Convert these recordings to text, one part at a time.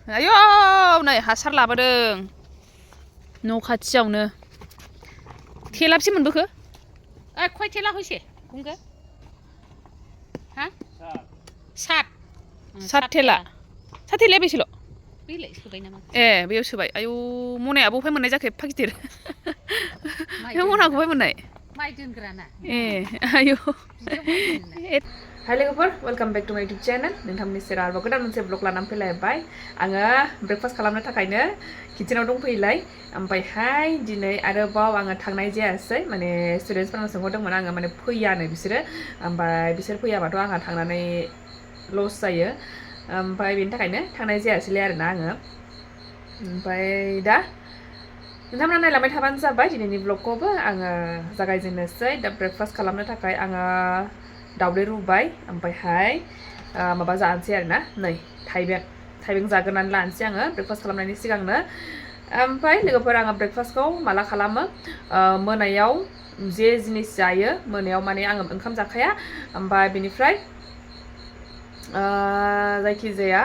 आयौ नै हासार लाबोदों न' खाथियावनो थेलाबसे मोनबोखो खय थेला हयसे बुंगो हा सात थेलाया बेसेल' बेलाय सोबाय नामा बेयाव सोबाय आयौ मनायाबो बहाय मोननाय जाखो एफा गिदिर बे मनाखौ बहाय मोननाय माइ दोनग्राना आयौ हाय लोगोफोर वेलकाम बेक टु माय इउटुब चेनेल नोंथांमोननि सेराव आरोबाव गोदान मोनसे ब्लग लानानै फैलायबाय आङो ब्रेकफास्ट खालामनो थाखायनो किचेनाव दंफैयोलाय ओमफ्रायहाय दिनै आरोबाव आङो थांनाय जायासै माने स्टुडेन्टसफोरनाव सोंहरदोंमोन आङो माने फैयानो बिसोरो ओमफ्राय बिसोर फैयाबाथ' आंहा थांनानै लस जायो ओमफ्राय बेनि थाखायनो थांनाय जायासैलाय आरोना आङो ओमफ्राय दा नोंथांमोना नायलांबाय थाबानो जाबाय दिनैनि ब्लगखौबो आङो जागायजेननोसै दा ब्रेकफास्ट खालामनो थाखाय आङो दावदै रुबाय ओमफ्रायहाय माबा जानोसै आरोना नै थाइबें जाग्रोनानै लानोसै आङो ब्रेकफास्ट खालामनायनि सिगांनो ओमफ्राय लोगोफोर आङो ब्रेकफास्टखौ माला खालामो मोनायाव जे जिनिस जायो मोनायाव माने आङो ओंखाम जाखाया ओमफ्राय बेनिफ्राय जायखिजाया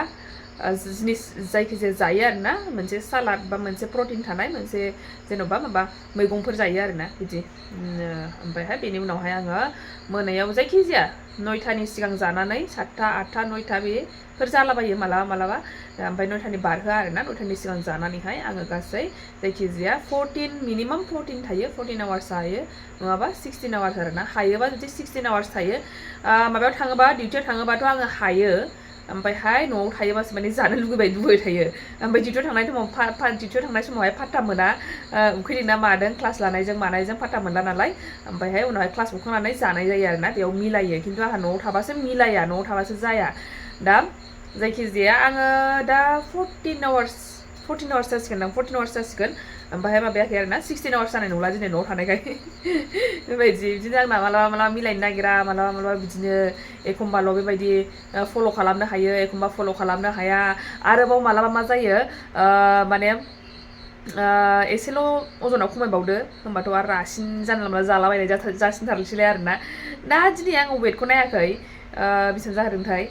जिनिस जायखिजाया जायो आरोना मोनसे सालाद बा मोनसे प्रटिन थानाय मोनसे जेन'बा माबा मैगंफोर जायो आरोना बिदि ओमफ्रायहाय बेनि उनावहाय आङो मोनायाव जायखिजाया 9टानि सिगां जानानै 7टा 8टा 9टा बेफोर जालाबायो मालाबा मालाबा ओमफ्राय 9टानि बारहोआ आरोना 9टानि सिगां जानानैहाय आङो गासै जायखिजाया मिनिमाम 14 थायो 14 आवार्स जायो नङाबा 16 आवार्स आरोना हायोबा जुदि 16 आवार्स थायो माबायाव थाङोबा डिउटियाव थाङोबाथ' आङो हायो ओमफ्रायहाय न'आव थायोबासो माने जानो लुगैबाय थायो ओमफ्राय डिउटियाव थांनाय समावहाय फात्ता मोना उखैदों ना मादों क्लास लानायजों मानायजों फात्ता मोनला नालाय ओमफ्रायहाय उनावहाय क्लास गखांनानै जानाय जायो आरोना बेयाव मिलायो खिन्थु आंहा न'आव थाबासो मिलाया न'आव थाबासो जाया दा जायखिजाया आङो दा 14 आवार्स जासिगोन दां 14 आवार्स जासिगोन ओमफ्रायहाय माबायाखै आरोना 16 आवार्स जानाय नंला दिनै न'आव थानायखाय बिदिनो आंना मालाबा मिलायनो नागिरा मालाबा बिदिनो एखमबाल' बेबायदि फल' खालामनो हायो एखमबा फल' खालामनो हाया आरोबाव मालाबा मा जायो माने एसेल' अजनाव खमायबावदो होमबाथ' आरो रासिन जानला मोनला जालाबायनाय जासिनथारसैलाय आरोना दा दिनै आङो वेटखौ नायाखै बेसेबां जाहोदोंथाय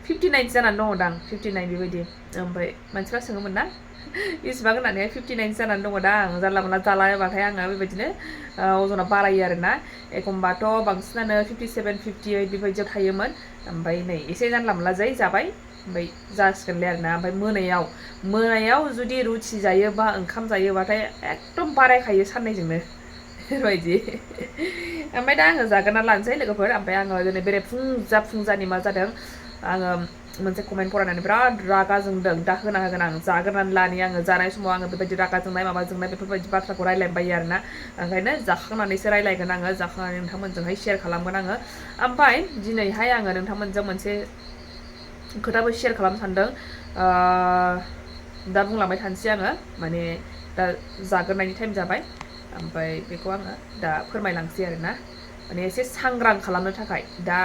59 जानानै दङ दां 59 बेबायदि ओमफ्राय मानसिफ्रा सोङोमोन ना बेसेबां होननानैहाय 59 जानानै दङ दा आं जानला मोनला जालाबाथाय आङो बेबायदिनो अजना बारायो आरोना एखमबाथ' बांसिनानो 57 58 बेबायदियाव थायोमोन ओमफ्राय नै एसे जानला मोनला जाबाय ओमफ्राय जासिगोनलाय आरोना ओमफ्राय मोनायाव जुदि रुथि जायोबा ओंखाम जायोबाथाय एकदम बारायखायो साननैजोंनो बेबायदि ओमफ्राय दा आङो जाग्रोना लानोसै लोगोफोर ओमफ्राय आङो दिनै बेरे फुंजानि मा जादों आङो मोनसे कमेन्ट फरायनानै बिराद रागा जोंदों दा होना होगोन आं जाग्रोनानै लानि आङो जानाय समाव आङो बेबायदि रागा जोंनाय माबा जोंनाय बेफोरबायदि बाथ्राखौ रायलायनो बायो आरोना ओंखायनो जाखांनानैसो रायलायगोन आङो जाखांनानै नोंथांमोनजोंहाय शेयार खालामगोन आङो ओमफ्राय दिनैहाय आङो नोंथांमोनजों मोनसे खोथाबो शेयार खालामनो सानदों दा बुंलांबाय थानोसै आङो माने दा जाग्रोनायनि टाइम जाबाय ओमफ्राय बेखौ आङो दा फोरमायलांसै आरोना माने एसे सांग्रां खालामनो थाखाय दा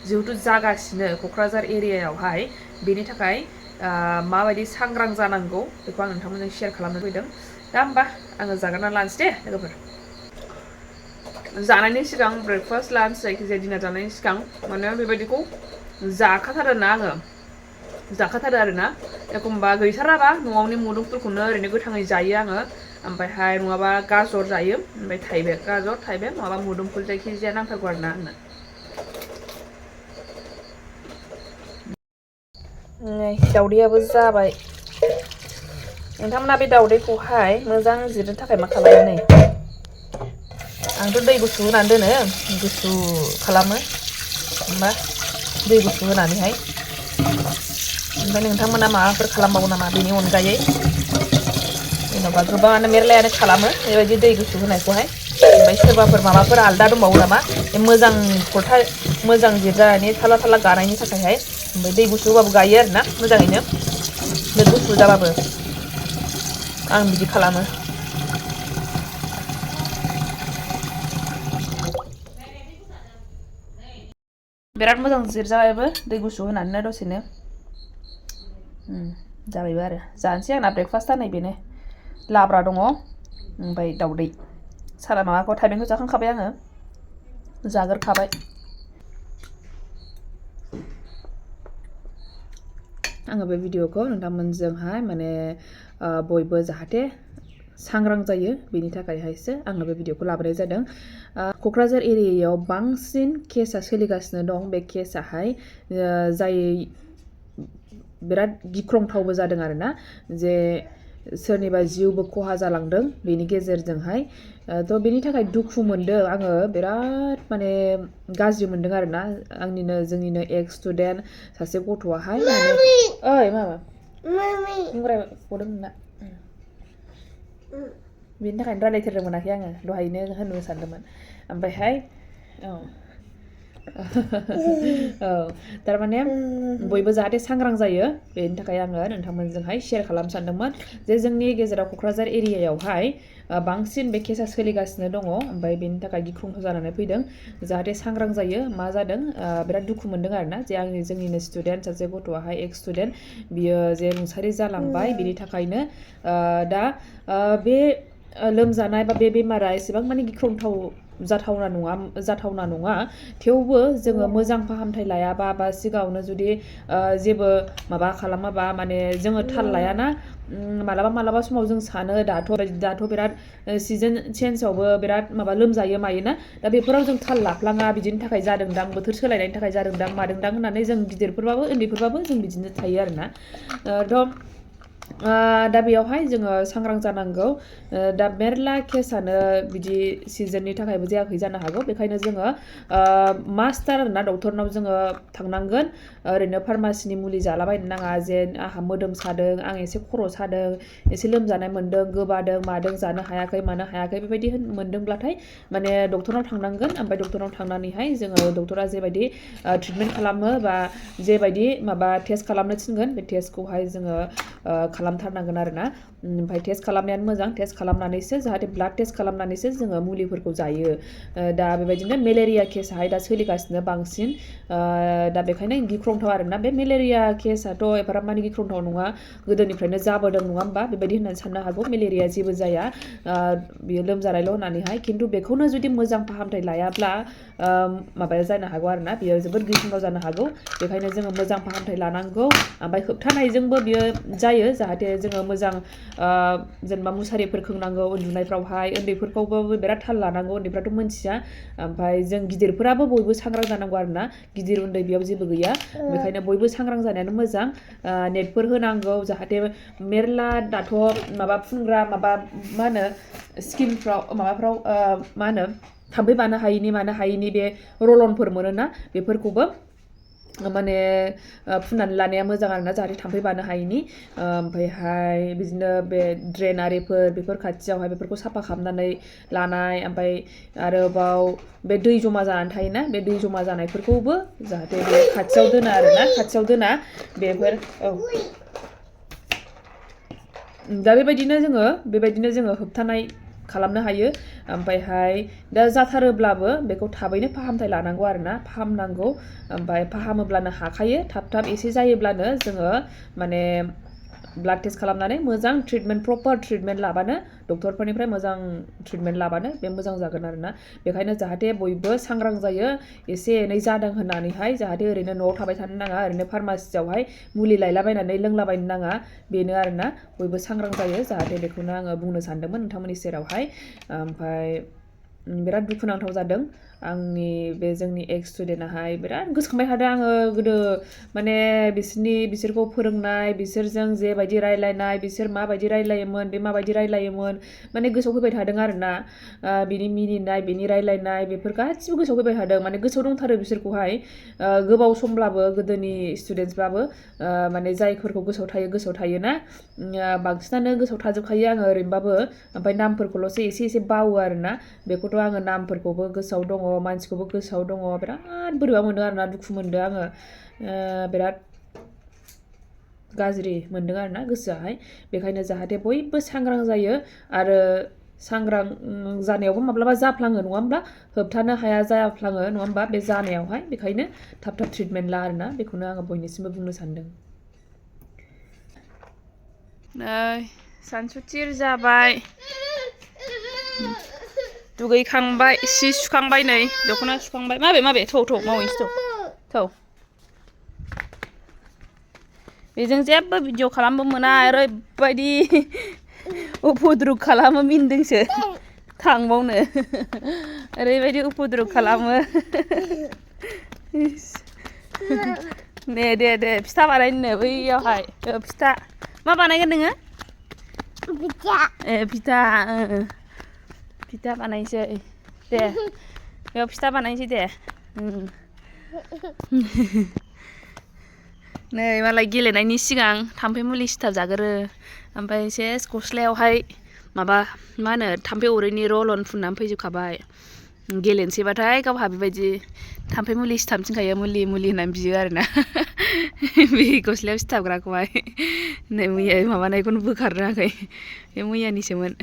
जिहेथु जागासिनो क'क्राझार एरियायावहाय बेनि थाखाय माबायदि सांग्रां जानांगौ बेखौ आं नोंथांमोनजों शेयार खालामनो फैदों दा होमबा आङो जाग्रोना लानोसै दे लोगोफोर जानायनि सिगां ब्रेकफास्ट लान्च जायखिजाया डिनार जानायनि सिगां माने बेबायदिखौ जाखाथारो आरोना एखमबा गैथाराबा न'आवनि मुदुमफोरखौनो ओरैनो गोथाङै जायो आङो ओमफ्रायहाय नङाबा गाजर जायो ओमफ्राय थाइबें नङाबा मुदुमफुल जायखिजाया नांथारगौ आरोना आंनो नै दावदैयाबो जाबाय नोंथांमोना बे दावदैखौहाय मोजां जिरनो थाखाय मा खालामो नै आंथ' दै गुसु होनानै दोनो गुसु खालामो होमबा दै गुसु होनानैहाय ओमफ्राय नोंथांमोना माबाफोर खालामबावो नामा बेनि अनगायै जेन'बा गोबाङानो मेरलायानो खालामो बेबायदि दै गुसु होनायखौहाय ओमफ्राय सोरबाफोर माबाफोर आलदा दंबावो नामा मोजां जिरजानानै थाला गानायनि थाखायहाय ओमफ्राय दै गुसु होबाबो गायो आरोना मोजाङैनो बे गुसु जाबाबो आं बिदि खालामो बिराद मोजां जिरजाबायबो दै गुसु होनानै दसेनो जाबायबो आरो जानोसै आंना ब्रेकफास्टआ नै बेनो लाब्रा दङ ओमफ्राय दावदै थाइबेंखौ जाखांखाबाय आङो जाग्रोखाबाय आङो बे भिडिअखौ नोंथांमोनजोंहाय माने बयबो जाहाथे सांग्रां जायो बेनि थाखायहायसो आङो बे भिडिअखौ लाबोनाय जादों क'क्राझार एरियायाव बांसिन केसा सोलिगासिनो दं बे केसाहाय जाय बिराद गिख्रंथावबो जादों आरोना जे सोरनिबा जिउबो खहा जालांदों बेनि गेजेरजोंहाय थ' बेनि थाखाय दुखु मोनदों आङो बिराद माने गाज्रि मोनदों आरोना आंनिनो जोंनिनो एक्स स्टुडेन्ट सासे गथ'आहाय माने ओइ मामा मुंग्राय गदों नोंना बेनि थाखायनो रायलायथेरनो मोनाखै आङो दहायनो होननो सानदोंमोन ओमफ्रायहाय औ औ थारमाने बयबो जाहाथे सांग्रां जायो बेनि थाखाय आङो नोंथांमोनजोंहाय शेयार खालामनो सानदोंमोन जे जोंनि गेजेराव क'क्राझार एरियायावहाय बांसिन बे केसा सोलिगासिनो दङ ओमफ्राय बेनि थाखाय गिख्रंथाव जानानै फैदों जाहाथे सांग्रां जायो मा जादों बिराद दुखु मोनदों आरोना जे जोंनिनो स्टुडेन्ट सासे गथ'आहाय एक्स स्टुडेन्ट बियो जे रुंसारि जालांबाय बिनि थाखायनो दा बे लोमजानाय बा बे बेमारा एसेबां माने गिख्रंथाव जाथावना नङा थेवबो जोङो मोजां फाहामथाय लायाबा बा सिगाङावनो जुदि जेबो माबा खालामाबा माने जोङो थाल लायाना मालाबा समाव जों सानो दाथ' बिराद सिजन चेन्जआवबो बिराद माबा लोमजायो मायोना दा बेफोराव जों थाल लाफ्लाङा बिदिनि थाखाय जादोंदां बोथोर सोलायनायनि थाखाय जादोंदां मादोंदां होननानै जों गिदिरफोरबाबो उन्दैफोरबाबो जों बिदिनो थायो आरोना दा बेयावहाय जोङो सांग्रां जानांगौ दा मेरला केसानो बिदि सिजननि थाखायबो जायाखै जानो हागौ बेखायनो जोङो मास्टार आरोना डक्टरनाव जोङो थांनांगोन ओरैनो फार्मासिनि मुलि जालाबायनो नाङा जे आंहा मोदोम सादों आं एसे खर' सादों एसे लोमजानाय मोन्दों गोबादों मादों जानो हायाखै मानो हायाखै बेबायदि मोन्दोंब्लाथाय माने डक्टरनाव थांनांगोन ओमफ्राय डक्टरनाव थांनानैहाय जोङो डक्टरा जेबायदि ट्रिटमेन्ट खालामो बा जेबायदि माबा टेस्ट खालामनो थिनगोन बे टेस्टखौहाय जोङो खालामथारनांगोन आरोना ओमफ्राय टेस्ट खालामनायानो मोजां टेस्ट खालामनानैसो जाहाथे ब्लाड टेस्ट खालामनानैसो जोङो मुलिफोरखौ जायो दा बेबायदिनो मेलेरिया केसाहाय दा सोलिगासिनो बांसिन दा बेखायनो गिख्रंथाव आरोना बे मेलेरिया केसाथ' एफाराब माने गिख्रंथाव नङा गोदोनिफ्रायनो जाबोदों नङा होमबा बेबायदि होननानै साननो हागौ मेलेरिया जेबो जाया बियो लोमजानायल' होननानैहाय खिन्थु बेखौनो जुदि मोजां फाहामथाय लायाब्ला माबाया जानो हागौ आरोना बियो जोबोद गिख्रंथाव जानो हागौ बेखायनो जोङो मोजां फाहामथाय लानांगौ ओमफ्राय होबथानायजोंबो बियो जायो जाहाथे जोङो मोजां जेनेबा मुसारिफोर खोंनांगौ उन्दुनायफ्रावहाय उन्दैफोरखौबो बिराद थाल लानांगौ उन्दैफ्राथ' मोनथिया ओमफ्राय जों गिदिरफोराबो बयबो सांग्रां जानांगौ आरोना गिदिर उन्दै बेयाव जेबो गैया बेखायनो बयबो सांग्रां जानायानो मोजां नेटफोर होनांगौ जाहाथे मेरला दाथ' माबा फुनग्रा माबा मा होनो स्किनफ्राव माबाफ्राव मा होनो थाम्फै बानो हायिनि बे रलनफोर मोनोना बेफोरखौबो माने फुननानै लानाया मोजां आरोना जाहाथे थाम्फै बानो हायिनि ओमफ्रायहाय बिदिनो बे ड्रेन आरिफोर बेफोर खाथियावहाय बेफोरखौ साफा खालामनानै लानाय ओमफ्राय आरोबाव बे दै जमा जानानै थायोना बे दै जमा जानायफोरखौबो जाहाथे बे खाथियाव दोना बेफोर औ दा बेबायदिनो जोङो होबथानाय खालामनो हायो ओमफ्रायहाय दा जाथारोब्लाबो बेखौ थाबैनो फाहामथाय लानांगौ आरोना फाहामनांगौ ओमफ्राय फाहामोब्लानो हाखायो थाब एसे जायोब्लानो जोङो माने ब्लाड टेस्ट खालामनानै मोजां ट्रिटमेन्ट प्रपार ट्रिटमेन्ट लाबानो डक्टरफोरनिफ्राय मोजां ट्रिटमेन्ट लाबानो बे मोजां जागोन आरोना बेखायनो जाहाथे बयबो सांग्रां जायो एसे एनै जादों होननानैहाय जाहाथे ओरैनो न'आव थाबाय थानो नाङा ओरैनो फार्मासियावहाय मुलि लायलाबायनानै लोंलाबायनो नाङा बेनो आरोना बयबो सांग्रां जायो जाहाथे बेखौनो आङो बुंनो सानदोंमोन नोंथांमोननि सेरावहाय ओमफ्राय बिराद दुखुनांथाव जादों आंनि बे जोंनि एक्स स्टुडेन्टआहाय बिराद गोसोखांबाय थादों आङो गोदो माने बिसोरखौ फोरोंनाय बिसोरजों जेबायदि रायलायनाय बिसोर माबायदि रायलायोमोन बे माबायदि रायलायोमोन माने गोसोआव फैबाय थादों आरोना बिनि मिनिनाय बिनि रायलायनाय बेफोर गासिबो गोसोआव फैबाय थादों माने गोसोआव दंथारो बिसोरखौहाय गोबाव समब्लाबो गोदोनि स्टुडेन्टसबाबो माने जायफोरखौ गोसोआव थायोना बांसिनानो गोसोआव थाजोबखायो आङो ओरैनोबाबो ओमफ्राय नामफोरखौल'सो एसे बावो आरोना बेखौथ' आङो नामफोरखौबो गोसोआव दङ मानसिखौबो गोसोआव दङ बिराद बोरैबा मोनदों आरोना दुखु मोनदों आङो बिराद गाज्रि मोनदों आरोना गोसोआहाय बेखायनो जाहाथे बयबो सांग्रां जायो आरो सांग्रां जानायावबो माब्लाबा जाफ्लाङो नङा होमब्ला होबथानो हाया जाफ्लाङो नङा होमबा बे जानायावहाय बेखायनो थाब ट्रिटमेन्ट ला आरोना बेखौनो आङो बयनिसिमबो बुंनो सानदों सानसुथिर जाबाय दुगैखांबाय सि सुखांबाय नै दख'ना सुखांबाय माबे थौ मावैसो थौ बेजों जेबो भिडिअ खालामबो मोना ओरैबायदि उपद्रुब खालामो मिनदोंसो थांबावनो ओरैबायदि उपद्रुब खालामो दे फिथा बानायनो बैयावहाय फिथा मा बानायगोन नोङो फिथा फिथा बानायसै दे बेयाव फिथा बानायसै दे नै मालाय गेलेनायनि सिगां थाम्फै मुलि सिथाब जागोरो ओमफ्राय सेस गस्लायावहाय माबा मा होनो थाम्फै अरैनि रलन फुननानै फैजोबखाबाय गेलेनोसैबाथाय गावहा बेबायदि थाम्फै मुलि सिथाबनो थिनखायो मुलि होननानै बियो आरोना बे गस्लायाव सिथाबग्राखौहाय नै मैया माबानायखौनो बोखारनो रोङाखै बे मैयानिसोमोन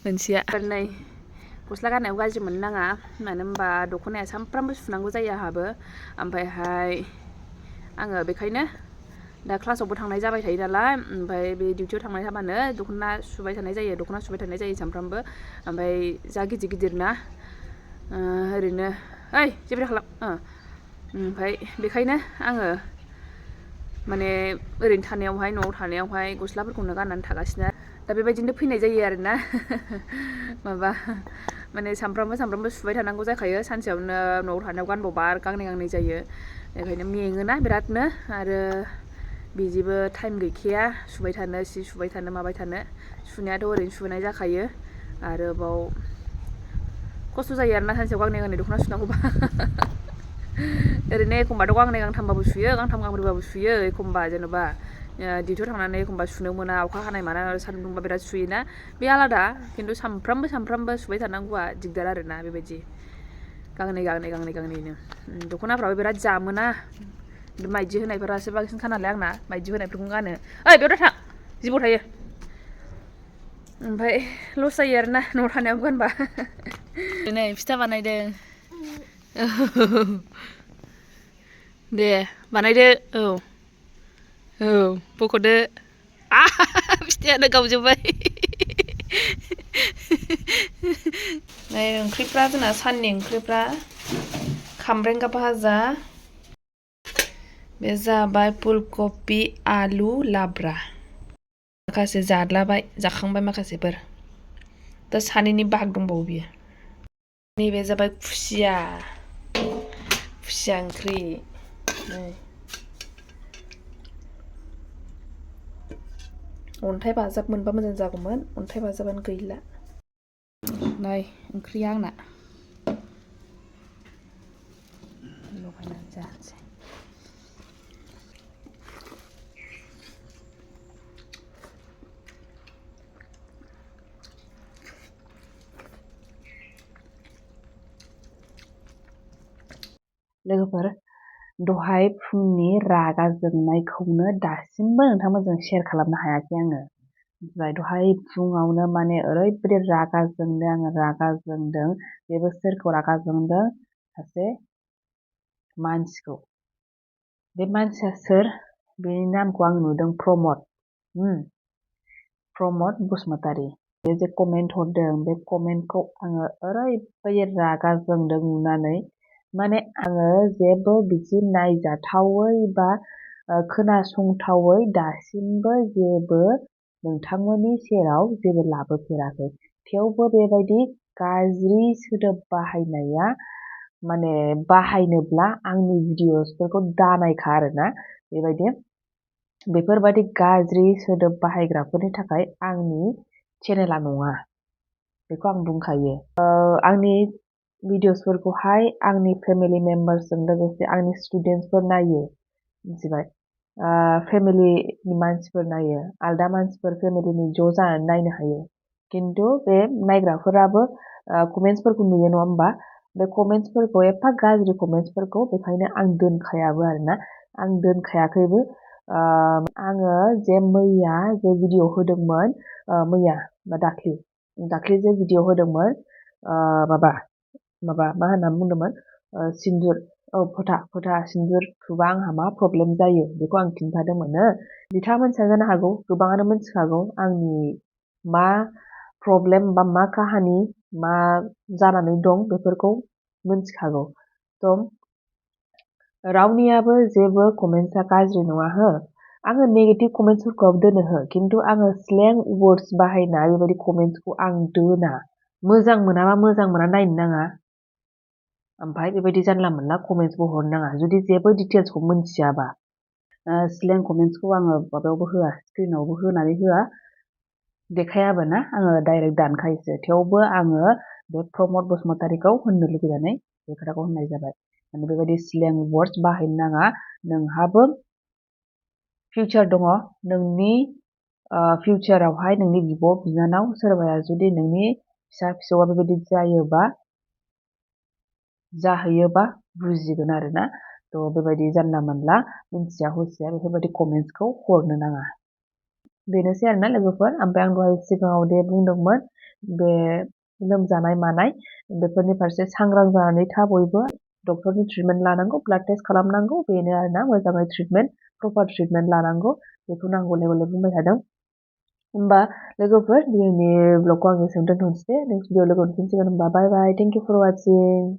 मोनसेया नै गस्ला गाननायाव गाज्रि मोननो नाङा मानो होनबा दख'नाया सामफ्रामबो सुनांगौ जायो आंहाबो ओमफ्रायहाय आङो बेखायनो दा क्लासावबो थांनाय जाबाय थायो नालाय ओमफ्राय बे डिउटियाव थांनाय जाबानो दख'ना सुबाय थानाय जायो सामफ्रामबो ओमफ्राय जा गिदिर ना ओरैनो ओइ जेबो खालाम ओमफ्राय बेखायनो आङो माने ओरैनो थानायावहाय न'आव थानायावहाय गस्लाफोरखौनो गाननानै थागासिनो दा बेबायदिनो फैनाय जायो आरोना माबा माने सामफ्रामबो सुबाय थानांगौ जाखायो सानसेयावनो न'आव थानायाव गानबावबा आरो गांनै जायो बेखायनो मेङोना बिरादनो आरो बिदिबो टाइम गैखाया सुबाय थानो सि सुबाय थानो माबाय थानो सुनायाथ' ओरैनो सुनाय जाखायो आरोबाव खस्थ' जायो आरोना सानसेयाव गांनै दख'ना सुनांगौबा ओरैनो एखमबाथ' गांनै गांथामबाबो सुयो गांथाम गांब्रैबाबो सुयो एखमबा जेन'बा डिउटियाव थांनानै एखमबा सुनो मोना अखा हानाय माना सान्दुं दुंबा बिराद सुयोना बे आलादा खिन्थु सामफ्रामबो सुबाय थानांगौआ दिगदार आरोना बेबायदि गांनैनो दख'नाफ्राबो बिराद जामोना माइदि होनायफोरासो बांसिनखा नालाय आंना माइदि होनायफोरखौनो गानो ओइ बेयाव दाथां जिबौ थायो ओमफ्राय लस जायो आरोना न'आव थानायाव गानबा नै फिथा बानायदों दे बानायदो औ बख'दो फिथायानो गावजोब्बाय नै ओंख्रिफ्रा जोंना साननि ओंख्रिफ्रा खामब्रेंगा भाजा बे जाबाय फुलकबि आलु लाब्रा माखासे जाखांबाय माखासेफोर दा सानैनि बाहाग दंबावो बियो नैबे जाबाय खुसिया ओंख्रि अन्थाइ बाजाब मोनबा मोजां जागौमोन अन्थाइ बाजाबानो गैला नै ओंख्रिया आंना लगायनानै जानोसै लोगोफोर दहाय फुंनि रागा जोंनायखौनो दासिमबो नोंथांमोनजों शेयार खालामनो हायाखै आङो ओमफ्राय दहाय फुङावनो माने ओरैबायदि रागा जोंदों बेबो सोरखौ रागा जोंदों सासे मानसिखौ बे मानसिया सोर बेनि नामखौ आं नुदों प्रमद बसुमतारी बे जे कमेन्ट हरदों बे कमेन्टखौ आङो ओरैबायदि रागा जोंदों नुनानै माने आङो जेबो बिदि नायजाथावै बा खोनासंथावै दासिमबो जेबो नोंथांमोननि सेराव जेबो लाबोफेराखै थेवबो बेबायदि गाज्रि सोदोब बाहायनाया माने बाहायनोब्ला आंनि भिडिअसफोरखौ दानायखा आरोना बेफोरबायदि गाज्रि सोदोब बाहायग्राफोरनि थाखाय आंनि चेनेला नङा बेखौ आं बुंखायो आंनि भिडिअसफोरखौहाय आंनि फेमिलि मेम्बार्सजों लोगोसे आंनि स्टुडेन्टसफोर नायो मिथिबाय फेमिलिनि मानसिफोर नायो आलदा मानसिफोर फेमिलिनि ज' जानानै नायनो हायो खिन्थु बे नायग्राफोराबो कमेन्ट्सफोरखौ नुयो नङा होमबा बे कमेन्ट्सफोरखौ एफा गाज्रि कमेन्ट्सफोरखौ बेखायनो आं दोनखायाबो आरोना आं दोनखायाखैबो आङो जे मैया जे भिडिअ होदोंमोन मैया बा दाख्लि जे भिडिअ होदोंमोन माबा मा होनना बुंदोंमोन सिन्दुर फोथा सिन्दुर थुबा आंहा मा प्रब्लेम जायो बेखौ आं खिन्थादोंमोन बिथाङा मोनथिया जानो हागौ गोबाङानो मोनथिखागौ आंनि मा प्रब्लेम बा मा काहानि मा जानानै दं बेफोरखौ मोनथिखागौ थ' रावनियाबो जेबो कमेन्ट्सआ गाज्रि नङा हो आङो नेगेटिभ कमेन्ट्सफोरखौ दोनो हो खिन्थु आङो स्लें वर्ड्स बाहायनाय बेबायदि कमेन्ट्सखौ आं दोना मोजां मोनाबा मोजां मोना नायनो नाङा ओमफ्राय बेबायदि जानला मोनला कमेन्ट्सबो हरनो नाङा जुदि जेबो डिटेल्सखौ मोनथियाबा स्लें कमेन्ट्सखौ आङो माबायावबो होआ स्क्रिनावबो होनानै होआ देखायाबो ना आङो डाइरेक्ट दानखायोसो थेवबो आङो बे प्रमद बसुमतारीखौ होननो लुगैनानै बे खोथाखौ होननाय जाबाय माने बेबायदि स्लें वर्ड्स बाहायनो नाङा नोंहाबो फिउचार दङ नोंनि फिउचारावहाय नोंनि बिब' बिनानाव सोरबाया जुदि नोंनि फिसा फिसौआ बेबायदि जाहैयोबा बुजिगोन आरोना थ' बेबायदि जानला मोनला मिन्थिया हसिया बेफोरबायदि कमेन्ट्सखौ हरनो नाङा बेनोसै आरोना लोगोफोर ओमफ्राय आं दहाय सिगाङाव दे बुंदोंमोन बे लोमजानाय मानाय बेफोरनि फारसे सांग्रां जानानै था बयबो डक्टरनि ट्रिटमेन्ट लानांगौ ब्लाड टेस्ट खालामनांगौ बेनो आरोना मोजाङै ट्रिटमेन्ट प्रपार ट्रिटमेन्ट लानांगौ बेखौनो आं गले गले बुंबाय थादों होमबा लोगोफोर दिनैनि ब्लगखौ आं एसेयावनो दोनथ'नोसै दे नेक्स्ट भिडिअ लोगो मोनफिनसिगोन होमबा बाय बाय थेंक इउ फर वाचिं